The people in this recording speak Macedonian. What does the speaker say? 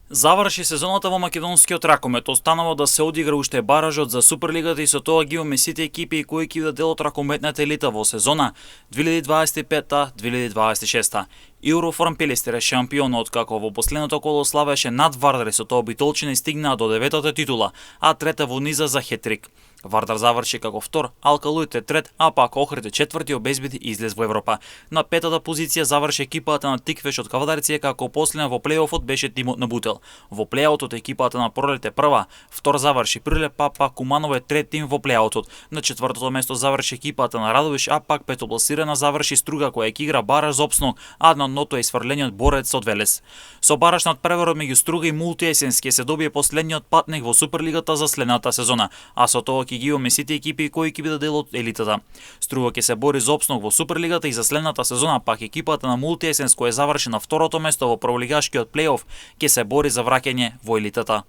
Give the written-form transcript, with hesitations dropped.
Заврши сезоната во македонскиот ракомет, останало да се одигра уште баражот за Суперлигата и со тоа ги имаме сите екипи кои ќе бидат дел од ракометната елита во сезона 2025-2026. Eurofarm Пелестер е шампионот, како во последното коло славеше над Вардар и со тоа битолчина стигнаа до 9-та титула, а трета во низа за хетрик. Вардар заврши како втор, Алкалуит е трет, а пак Охрид е четврти и обезбеди излез во Европа. На петата позиција заврши екипата на Тиквеш од Кавадарција, како последна во плејофот беше тимот на Бутел. Во плејаутот екипата на Пролет е прва, втор заврши Прилеп, а пак Куманово е трет тим во плејаутот. На четвртото место заврши екипата на Радовиш, а пак петопласирана заврши Струга која ќе игра бараж за опснок, а на дното е сврлениот Борец од Велес. Со бараж над преворот меѓу Струга и Мултиесенски се добие последниот патник во Суперлигата за следната сезона, а со тоа ќе ги имаме сите екипи кои ќе бидат дел од елитата. Струга ќе се бори за опснок во Суперлигата и за следната сезона пак екипата на Мултиесенс која заврши на второто место во прволигашкиот плејоф ќе се бори за враќање во елитата.